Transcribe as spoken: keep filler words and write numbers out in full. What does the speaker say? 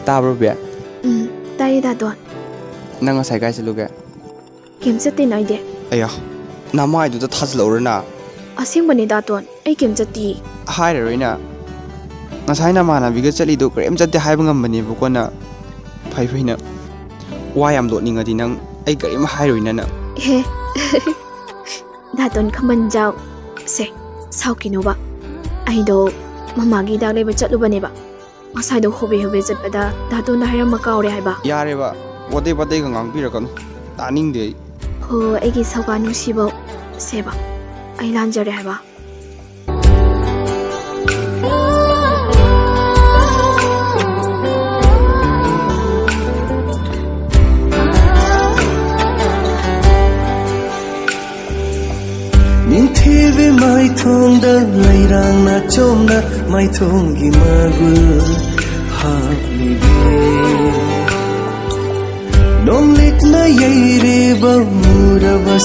ꯇꯥꯕ꯭ꯔꯣ ꯕꯦ? ꯎꯝ, ꯇꯥꯏꯌꯦ ꯗꯥꯇꯣꯟ꯫ ꯅꯪ ꯉꯁꯥꯏ ꯀꯥꯏ ꯆꯠꯂꯨꯒꯦ? ꯀꯩꯝ ꯆꯠꯇꯦꯅ ꯑꯩꯗꯤ꯫ ꯑꯌꯥ, ꯅꯃꯥꯏꯗꯨꯗ ꯊꯥꯖꯤꯜꯂꯛꯎꯔꯅ? ꯑꯁꯦꯡꯕꯅꯦ ꯗꯥꯇꯣꯟ, ꯑꯩ ꯀꯩꯝ ꯆꯠꯇꯤꯌꯦ꯫ ꯍꯥꯏꯔꯔꯣꯏꯅ꯫ ꯉꯁꯥꯏ ꯅꯃꯥꯟꯅꯕꯤꯒ ꯆꯠꯂꯤꯗꯣ ꯀꯔꯤꯝ ꯆꯠꯇꯦ ꯍꯥꯏꯕ ꯉꯝꯕꯅꯦꯕꯀꯣ ꯅ꯫ ꯐꯩ ꯐꯩꯅ꯫ ꯋꯥ ꯌꯥꯝ ꯂꯣꯠꯅꯤꯡꯉꯗꯤ ꯅꯪ ꯑꯩ ꯀꯔꯤꯝ ꯍꯥꯏꯔꯣꯏꯅ ꯅꯪ꯫ ꯍꯦ꯫ ꯗꯥꯇꯣꯟ ꯈꯝꯕꯟꯖꯥꯎ꯫ ꯁꯦ, ꯁꯥꯎꯈꯤꯅꯣꯕ꯫ ꯑꯩꯗꯣ ꯃꯃꯥꯒꯤ ꯍꯤꯗꯥꯛ ꯂꯩꯕ ꯆꯠꯂꯨꯕꯅꯦꯕ꯫ ꯉꯁꯥꯏꯗꯣ ꯍꯣꯕꯦ ꯍꯣꯕꯦ ꯆꯠꯄꯗ ꯗꯥꯇꯣꯟꯗ ꯍꯥꯏꯔꯝꯕ ꯀꯥꯎꯔꯦ ꯍꯥꯏꯕ꯫ ꯌꯥꯔꯦꯕ, ꯋꯥꯇꯩ ꯄꯥꯇꯩꯒ ꯉꯥꯡꯕꯤꯔꯛꯀꯅꯨ꯫ ꯇꯥꯅꯤꯡꯗꯦ ꯑꯩ꯫ ꯍꯣ, ꯑꯩꯒꯤ ꯁꯧꯒꯥ ꯅꯨꯡꯁꯤꯕꯧ꯫ ꯁꯦꯕ, ꯑꯩ ꯂꯥꯟꯖꯔꯦ ꯍꯥꯏꯕ꯫ ꯅꯤꯡꯊꯤꯕꯤ ꯃꯥꯏꯊꯣꯡꯗ ꯂꯩꯔꯥꯡꯅ ꯆꯣꯝꯅ ꯃꯥꯏꯊꯣꯡꯒꯤ ꯃꯒꯨꯜ ꯍꯥꯞꯂꯤꯕꯤ꯫ ꯅꯣꯡꯂꯤꯛꯅ ꯌꯩꯔꯤꯕ ꯃꯨꯔꯕ